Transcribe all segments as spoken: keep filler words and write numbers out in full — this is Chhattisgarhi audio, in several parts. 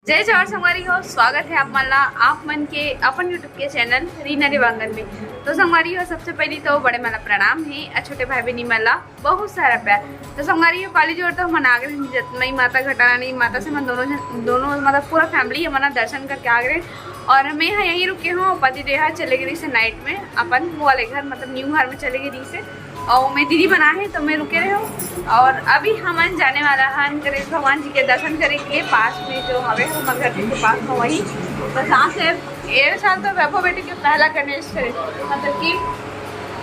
जय जोहार संगवारी हो, स्वागत है आप मन ला, आप मन के अपन YouTube के चैनल रीना देवांगन में। तो संगवारी हो, सबसे पहली तो बड़े मन ला प्रणाम है, और छोटे भाई बहनी मन ला बहुत सारा प्यार। तो संगवारी हो, काली जोर तो हमन आ गए हैं जतमई माता, घटारानी माता से हमन दोनों जन, दोनों मतलब पूरा फैमिली हमन दर्शन करके आ गए हैं। और मैं यहाँ यहीं रुके हूँ, पति देव चले गए से नाइट में अपन वो वाले घर, मतलब न्यू घर में चले गए से। और मैं दीदी बना है तो मैं रुके रहे हूँ। और अभी हमन जाने वाला हन गणेश भगवान जी के दर्शन करे के लिए, पास में जो हवे हमारे घर के पास में वही। तो जहाँ से ये साल तो वैभव बेटी के पहला गणेश है, मतलब कि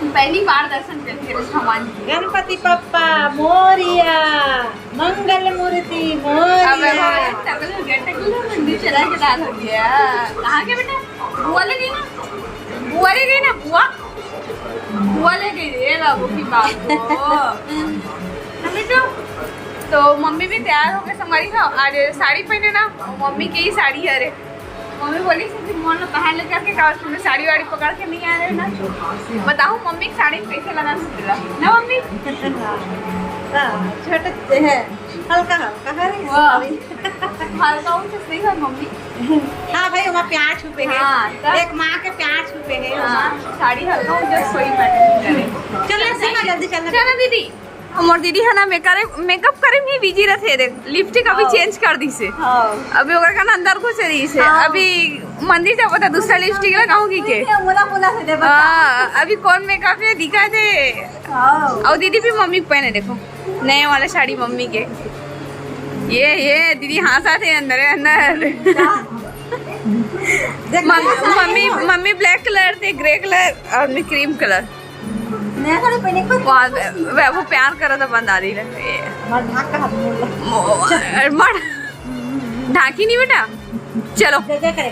पहली बार दर्शन करके गणेश भगवान जी। गणपति बप्पा मोरिया, मंगल मूर्ति अब मोरिया। वैभव टकलू गया, टकलू मंदिर चला के दाल हो गया। कहाँ के बेटा? बुआ ले गई ना, बुआ ले गई ना, बुआ, बुआ ले गई रे बाबू की बात को। ना बेटू, तो मम्मी भी तैयार हो गए संगवारी हो। आज साड़ी पहने ना, मम्मी के ही साड़ी है रे। मम्मी बोली, "सच्ची मोहन लो पहन ले करके, का तुमने साड़ी वाड़ी पकड़ के नहीं आ रहे ना?" बताओ मम्मी की साड़ी कैसे लगा, सुन रहा ना मम्मी? हाँ, छोटे से है, हल्का हल्का है रे वाह। साड़ी। हल्का हो तो सही है मम्मी। हाँ भाई, वहाँ प्यार छुपे हैं। हाँ, तब? एक माँ के प्यार छुपे हैं। हाँ, साड़ी हल्का हो, just कोई मैटर नहीं करे। चलो सीमा, जल्दी चलना। चलो दीदी। हमर दीदी है ना, मेकअप, मेकअप करे में बिजी रहते, देख लिपस्टिक अभी हाँ। चेंज कर दी से। हाँ। अभी ओकर का ना अंदर घुसे रही से। हाँ। अभी मंदिर जाबो तो दूसरा लिपस्टिक लगाऊंगी के? बोला, बोला से दे, बता। हाँ, अभी कौन मेकअप है दिखा दे। हाँ। और दीदी भी मम्मी को पहने देखो, नए वाले साड़ी मम्मी के। ये, ये दीदी हंसा थे अंदर, अंदर। देख, मम-, मम्मी, मम्मी ब्लैक कलर थे, ग्रे कलर और मैं क्रीम कलर। नया साड़ी पहने के बाद वाह, वै-, वैभव प्यार करत अपन दादी ले। हमार ढाक का हाथ मोड़ ला। मो-, मर। ढाकी नहीं बेटा, चलो। जय जय करे।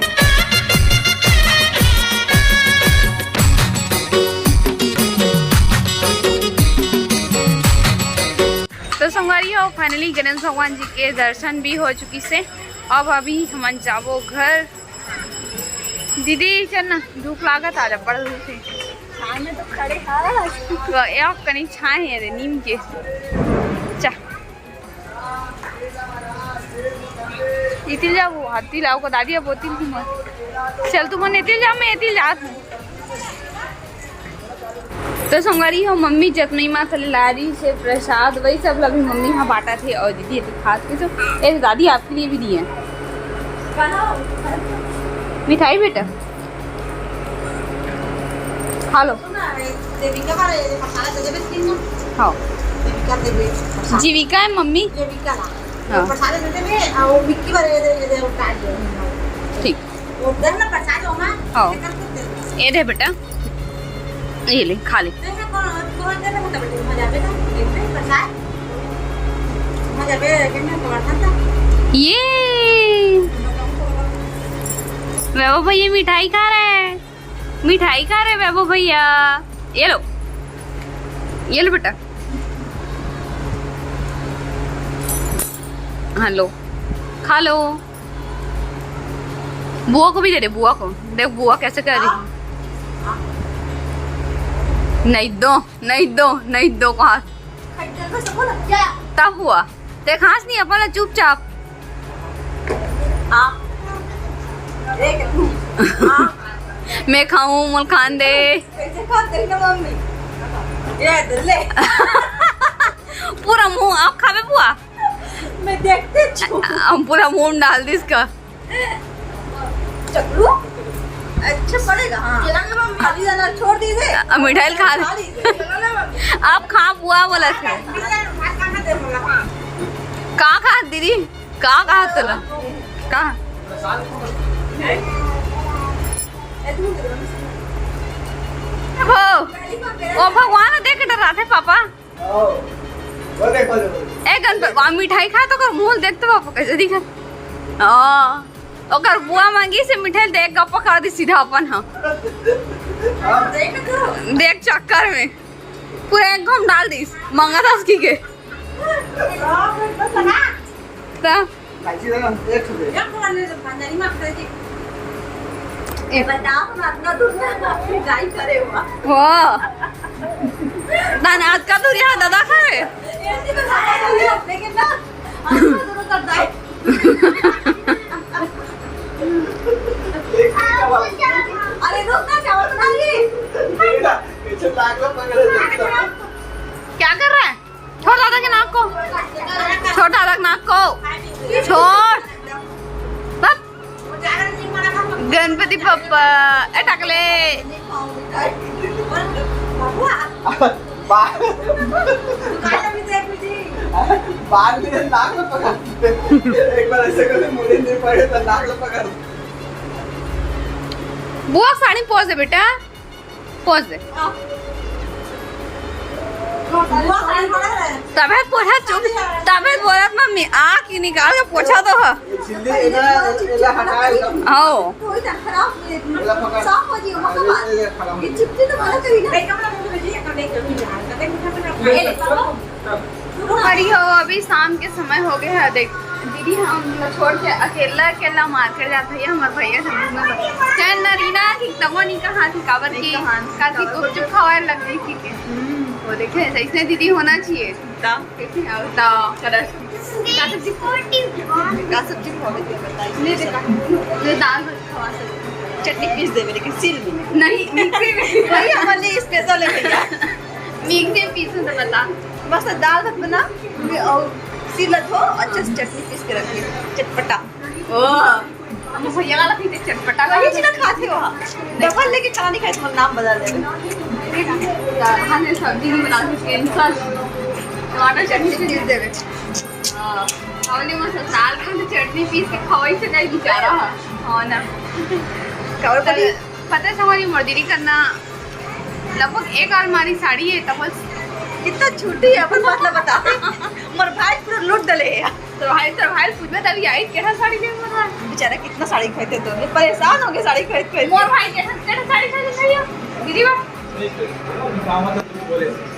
तो संगवारी हो, finally गणेश भगवान जी के दर्शन भी हो चुकी से। अब अभी हमन जाबो घर। दीदी चल ना, धूप लागत, आजा, बड़ धूप है। छाँह में तो खड़े हैं। तो ये आप कनी छाँह है रे नीम के। चा। इतिल जाबो, हाथी लाओ को दादी अब होती नहीं मत। चल तुमन इतिल जाओ, मैं इतिल जात हूँ। तो संगवारी हो, मम्मी जतमई माता ले लारी से प्रसाद, वही सब ला भी मम्मी यहाँ बांटा थे और दीदी ये खात के तो, ए दादी आपके लिए भी दिए मिठाई बेटा। हेलो। देविका बारे ये प्रसाद दे देबे स्क्रीन में। हाँ। देविका देबे प्रसाद। जीविका है मम्मी। देविका ना। हाँ। प्रसाद दे देबे, आ, वो विक्की बारे ये दे, ये दे, वो काट दे। ठीक। वो दे ना प्रसाद हो ना, हाँ। ये कर दे। ये दे बेटा, ये ले, खा ले। नहीं, नहीं, कौन, कौन दे ना, मतलब, मजा आवे ना, एक दे प्रसाद। मजा आवे, लेकिन मैं कौन खाता? ये। वैभव भैया मिठाई खा रहे हैं। मिठाई खा रहे वैभव भैया, ये लो, ये लो बेटा, हाँ लो, खा लो। बुआ को भी दे दे, बुआ को देख, बुआ कैसे कर रही। नहीं दो, नहीं दो, नहीं दो, कहा तब हुआ। ते खास नहीं, अपन ला चुपचाप। हाँ। देख। हाँ। मैं खाऊं, मोल खान दे। कैसे खाते हैं ना मम्मी? ये दे ले। पूरा मुंह आप खावे बुआ? मैं देखते छू। हम पूरा मुंह में डाल दी इसका। चकलू? अच्छा पड़ेगा, हाँ। चला ना मम्मी। खाली जाना छोड़ दीजिए। अब मिठाई खा ले। खा लीजिए। चला ना मम्मी। आप खा बुआ बोला थे। भात खाना दे बोला, हाँ। का खा दीदी? का कहा तोला? का? हो, ओ भगवान देख डराथे पापा। ए गणपति, वहाँ मिठाई खाए तो ओकर मुंह देख तो पापा कैसे दिखा। हाँ, ओकर बुआ मांगी से मिठाई देख गप्पा कर दी सीधा अपन, हाँ। देख चक्कर में पूरा एक घूम डाल दीस, मंगा था उसकी के। त? ए बताओ ना, इतना दूर से पिटाई करे हुआ। हो। दान आज का दूर यहाँ दादा खाए। ऐसे तो ज्यादा दूर है, लेकिन ना, आज का दूर करता है। पप्पा, ए टाकले। बार, बार में नाक में पकड़। एक बार ऐसे करके मुड़ी नहीं पड़े तो नाक में पकड़। बुआ, साड़ी पोज दे बेटा, पोज दे। तबे पोछा चुप, तबे बोलत मम्मी, आँख निकाल के पोछा दो ह। छिल्ली एला, एला हटाए एकदम। आओ। एला पकड़। एला, एला खड़ा हो। अरे हो, अभी शाम के समय हो गया है। देख दीदी, हम छोड़ के अकेला अकेला मार्केट जात है, हमार भैया सब लोग में। चाहे नरीना की तबो नहीं कहा थी, काबर की, नहीं कहा थी, काबर की गुपचुप खवाए लग गई थी के। हम्म। वो देखे, ऐसे इसने दीदी होना चाहिए। ता? कैसे है? ता, कलर। का सब्जी? का सब्जी खावे के बताई? नहीं देखा। ये दाल भात खवा सकते। चटनी पीस देवे, लेकिन सील में। नहीं, मिक्सी में। वही हमारे लिए स्पेशल है भैया। मिक्सी में पीस में तो बता। बस दाल भात बना, और सील ला धो, अच्छे से चटनी पीस के रखिए, चटपटा। ओ, हम भैया वाला पीते चटपटा वही वाला। चीज खाते हो। डबल लेके खाना नहीं खाए, तुम्हारा नाम बदल देवे। हाँ, सब्जी नहीं बना सकते, इंसान टमाटर चटनी पीस देवे। हाँ, हमने वो ससुराल में तो चटनी पीस के खवाई से नहीं बेचारा है। हाँ ना। खबर पड़ी? पता है, हमारी मजदूरी करना लगभग एक अलमारी साड़ी है, तब बस। कितना छोटी है, अपन मतलब बता। मोर भाई पूरा लूट डले है। तो भाई, तो भाई पूछबे तभी आई, कैसा साड़ी लेने वाला है? बेचारा कितना साड़ी खरीदते तो, परेशान हो गए साड़ी खरीद खरीद। मोर भाई कैसा, कैसा साड़ी खरीद रही है? दीदी बा?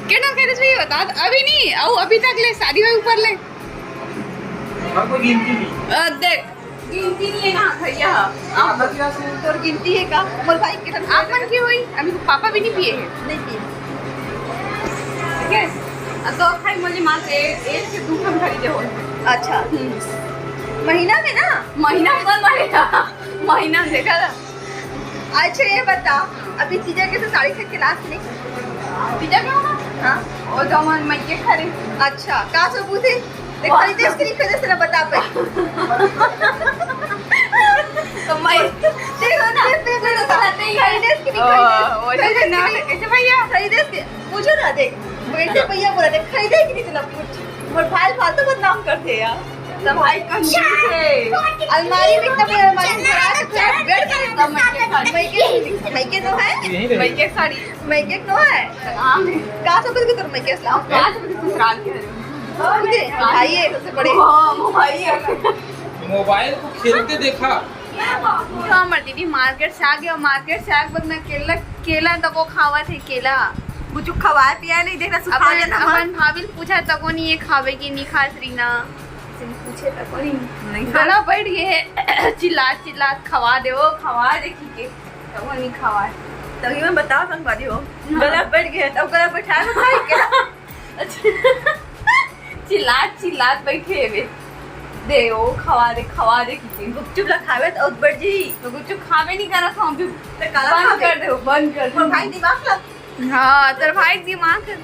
केटा खरीद रही है, बता। अभी नहीं, आओ, अभी तक ले, शादी में ऊपर ले। और कोई गिनती नहीं। अ, देख, गिनती नहीं है ना, भैया। आप तोर गिनती है का? मोर भाई के साथ आप मन की हुई? अभी तो पापा भी नहीं पिए हैं। नहीं पिए। ठीक है? अ, तो खाई मुझे माँ से एक से दो हम खरीदे हो। अच्छा। हम्म। महीना में ना? महीना में महीना। महीना में देखा था। अच्छा, ये बता, अभी जीजा के तो साड़ी खरीद के लास्ट नहीं? जीजा क्या होगा? हाँ। और जो हमारे मैके खरीद। अच्छा, का सबूत है? देख, वाह। खरीदे इसके लिए खरीदे से ना बता पाए। तो मैं, देखो ना, खरीदे इसके लिए खरीदे। ओ, वो खरीदे इसके लिए। कैसे भैया? खरीदे इसके, पूछो ना, देख, वैसे भैया बोला, देख, खरीदे कि नहीं तूने? पूछ। मोर भाई फालतू बदनाम करते यार। तो भाई कंजूस है। अलमारी में इतना बड़ा अलमारी में भरा के पूरा बेड का इतना मैके साड़ी। मैके, मैके तो है? यहीं रहे। मैके साड़ी। मैके तो है? हाँ। कहाँ से बदल के तुम मैके लाओ? कहाँ से बदल के ससुराल के? मुझे भाई है सबसे बड़े। हाँ, वो भाई है। मोबाइल को खेलते देखा। तो हमर दीदी मार्केट से आ गया, मार्केट से आके बाद में केला, केला तको खावत है, केला। कुछ खवाए पियाए नहीं, देखना सुखा अपन, जाना। अपन भाभी ले पूछा तको नहीं, ये खावे कि नहीं खास रही ना। से पूछे तको नहीं। नहीं खा। गला बैठ गए है, चिल्लात चिल्लात, "खवा दे, वो खवा दे," की के तको नहीं खवाए। तभी मैं बताओ संगवारी हो, हाँ। गला बैठ गए है, तब गला बैठाए में खाई क्या? अच्छा। चिल्लात चिल्लात बैठे हेबे, "दे ओ, खवा दे, खवा दे," किके। गुपचुप ला खावे त अउत बढ़ जी। तो गुपचुप खावे नहीं करत हूँ अभी। तो काला बंद खावे। कर दे, बंद कर दे। मोर भाई दिमाग ला। हाँ, तेरे भाई दिमाग।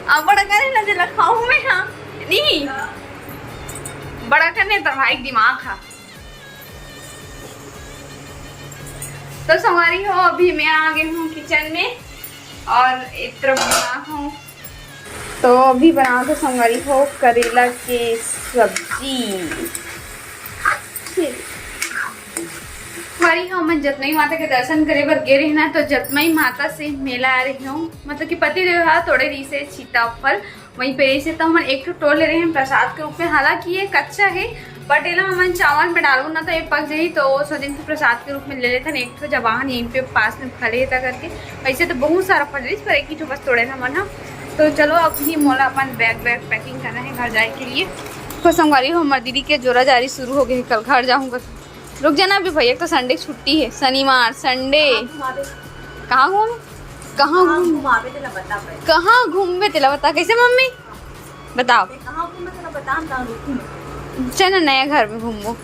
अब बड़ा करे ना, जेला खाऊं मैं, हाँ। नहीं। बड़ा करने तेरे भाई दिमाग हा। तो संगवारी हो, अभी मैं आ गई हूँ किचन में और इत्र बना हूँ। तो अभी बना दो संगवारी हो करेला के सब्जी। संगवारी हो, मैं जतमई माता के दर्शन करे बर गे रही ना, तो जतमई माता से मेला आ रही हूँ, मतलब कि पति देव हा तोड़े रही से सीताफल, वहीं पे से तो हमन एक ठो तोड़ ले रहे हैं प्रसाद के रूप में। हालांकि ये कच्चा है, but एला हमन चावल में डालबो ना तो ये पक जाही, तो सोचेन कि प्रसाद के रूप में ले लेथन एक ठो, जब आहन यहीं पे पास में फले था करके। वैसे तो बहुत सारा फल रही, पर एक ही ठो बस तोड़े था मन ह। तो चलो, अब ही मोला अपन बैग वैग पैकिंग करना है घर जाए के लिए। तो संगवारी हो, हमारे दीदी के जोरा जारी शुरू हो गए, कल घर जाऊंगा। रुक जाना अभी भैया, तो संडे छुट्टी है, शनिवार संडे। कहाँ घूमे? कहाँ घूमे? कहाँ घूम-, कहाँ घूमबे तेला बता। कैसे मम्मी? बताओ। मैं कहाँ घूमूं, मैं तेला बता, हम कहाँ रुकूं। चल ना, नया घर में घूमबो।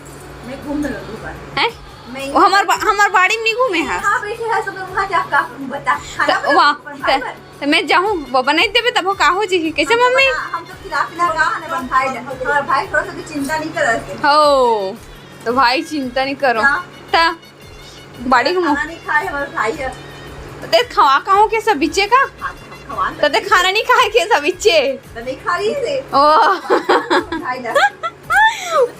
मैं घूम ना लूं बार। हैं? मैं वो हमार बा-, हमार बाड़ी में नहीं घूमे हा। कहाँ बैठे है सब लोग, वहाँ क्या, क्या बता? खाना तो बना, वहाँ, पर भाई तो, बन। तो मैं जाऊँ, वो बनाई देबे, तब वो का हो जी? कैसे हम तो मम्मी? बना, हम तो खिला पिला रहा है ना, बन खाए जा। हमारा भाई थोड़ा सा भी चिंता नहीं कर रहे थे। हो, तो भाई चिंता नहीं करो। हाँ। ता बाड़ी के मुंह। खाना नहीं खाए, हमारे भाई है। ते खवा कहूं के सब बिच्चे का? खा-, खा-, खवा तो ते खाना नहीं खाए के सब बिच्चे? तो नहीं खा रही थे। ओ। खाई ना।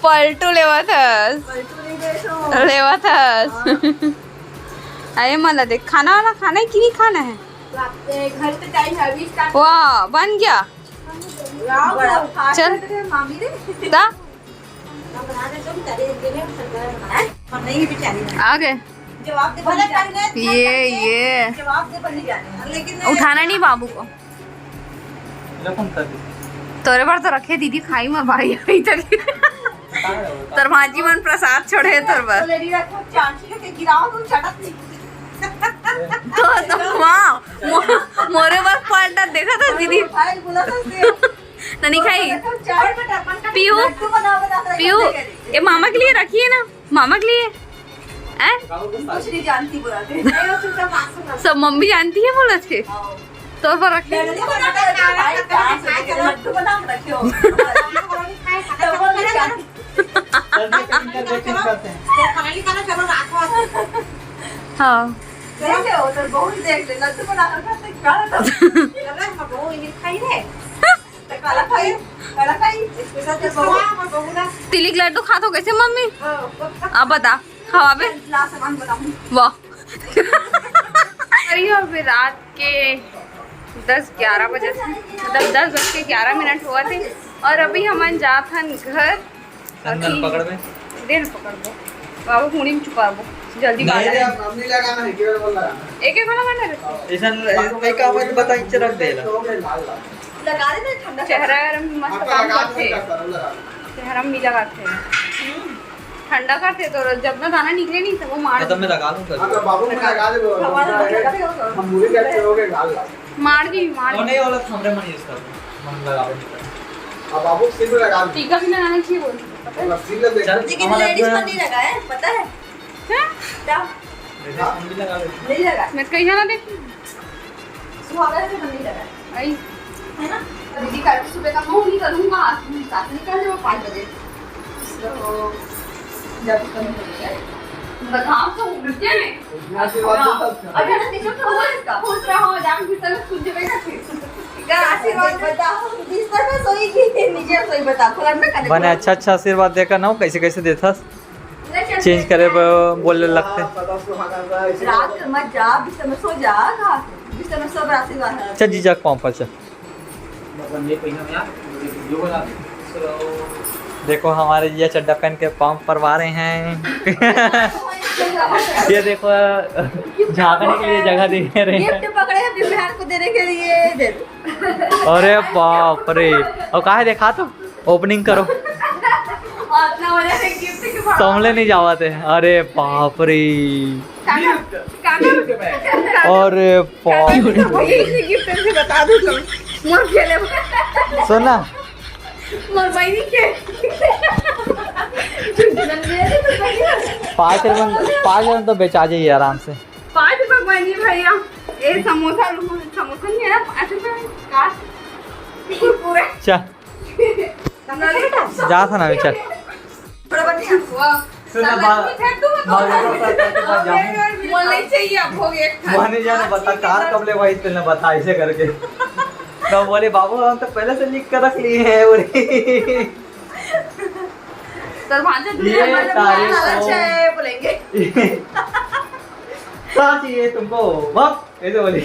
पलटू लेवत हस। पलटू नहीं दे तो। लेवत हस। हाँ। अरे मला देख, खाना वाला खाना है कि नहीं खाना है? तो आपके घर पे टाइम है, अभी स्टार्ट। वाह, बन गया। बड़ा फास्ट चल। है तेरे मामी रे। ता? हम बना दे, तुम करे, इतने हम सब बनाए। हम नहीं बेचारी। आ गए। जवाब दे, भले कर गए, ये, ये। जवाब दे, बनी जाने। लेकिन उठाना नहीं बाबू को। ले फोन कर दे। तोरे बार तो रखे दीदी खाई में भाई अभी तक। तोर भांजी मन प्रसाद छोड़े तोर बर। तो ले रही रखो, चांची लेके गिराओ, तुम चटक नहीं। तो, तो, वाह, मो-, मोरे बर पलटा देखा था दीदी। भाई बोला था से। तो नहीं खाई। चाय बटा, अपन का पीहू, लड्डू बना, बना के पीहू, रखे थे। ये मामा के लिए रखी है ना, मामा के लिए। हैं? कुछ नहीं जानती बोला थे। नहीं, वो तो सब मासूम है। सब मम्मी जानती है बोला थे। हाँ। तोर पर रखे। लड्डू बना के रखे हो, भाई, कहाँ से लेके लड्डू बना के रखे हो? तो वो नहीं जानती। चल, देख, इनका देख, इनका देख। तो खाना नहीं खाना, चलो, रात को आते हैं। हाँ। देख ले, वो तो बहुत देख ले, लड्डू बना के रखे थे, क्या था? अरे, हम वो ये खाई रे। काला खाई, काला खाई, इसके साथ ये बहू, बहू ना। तिली के लड्डू खात हो कैसे मम्मी? हाँ, वो अब बता, खवाबे? ला सामान बनाऊँ। वाह। अरे, अभी रात के दस ग्यारह बजे थे, मतलब दस बज के ग्यारह मिनट हुआ थे, और अभी हमन जात हन घर। चंदन पकड़बे। दे ना पकड़बो। बाबू मुड़ी में चुपाबो। जल्दी नहीं, बाहर। नहीं, अब नहीं लगाना है, केवल वो लगाना है। एक एक वाला गाना रे। ऐसा नहीं काम है तो बता के रख दे ला। हो गया लाल लाल। लगा दे, ठंडा चेहरा यार में मस्त आपका काम लगा करते। दे, लगा दे। चेहरा में भी लगाते हैं। ठंडा करते तो जब ना दाना निकले नहीं तो वो मार तो मैं लगा दूं। हाँ, तो बाबू में लगा दे, वो हमारा लगा दे। हम मुड़ी करते हो गए लाल लाल। मार दी, मार वो दी। नहीं वाला हमरे मन use कर। मन लगा दे। अब बाबू सिर में लगा दे। टीका भी लगाना चाहिए बोल। बस सिर में देख। चल, लेकिन हमारा लेडीज का नहीं लगा है, पता है? हैं? क्या? जैसे हम भी लगा लेते हैं। नहीं लगा। मैं कहीं ना देखी। सुहागरात से नहीं लगा। आई। है ना? दीदी कल सुबह का फोन नहीं करूँगा, आज मेरी सास निकल जाओ पाँच बजे। तो जब कम हो जाए। बताओ तो उठ गया मैं। आशीर्वाद देता है। अरे, नीचे तो हो इसका। खुश रहो, जान भी सब कुछ देगा फिर। का आशीर्वाद बताओ, बिस्तर में सोई की नीचे सोई बता, खुला में कने बने खुला। अच्छा, अच्छा आशीर्वाद देकर ना हो, कैसे, कैसे देथस? चेंज करे बर बोले लगथे। रात के मत जा, बिस्तर में सो जा, कहा के? बिस्तर में सब आशीर्वाद है। चल जीजा के पाँव पर चल। देखो हमारे जीजा चड्डा पहन के पाँव परवा रहे हैं। ये देखो, झांकने के लिए जगह दे रहे हैं। गिफ्ट पकड़े हैं अपनी बहन को देने के लिए, दे दो। अरे बाप रे, और काहे देखा तो? ओपनिंग करो। इतना बड़ा है गिफ्ट के बाद। संभले नहीं जावत हे। अरे बाप रे। काका, काका, अरे बाप रे। गिफ्ट से बता दो तुम। मोर खेले। सुन ना। मोर बहिनी के। पाँच रुपये में, पाँच रुपये में तो बेचा जाइए आराम से। पाँच रुपये में बहिनी भैया। ए समोसा, समोसा नहीं है ना, पाँच रुपये में। काश। कुरकुरे। चल। जा था ना, चल। थोड़ा बन गया। वाह। सुन ना, सब बा-, फेंक दूँ मैं तो। बाबू के पास जाऊँ। वो नहीं चाहिए, अब हो गया एक था। वो नहीं जाना, बता, कार कब ले भाई, तूने बता ऐसे करके। तो बोले, "बाबू, हम तो पहले से लिख कर रख लिए हैं," बोले। तो भांजा दूसरा ये वाला तारीफ वाला को अच्छा है, बोलेंगे। क्या चाहिए तुमको? वाह, ऐसे बोले।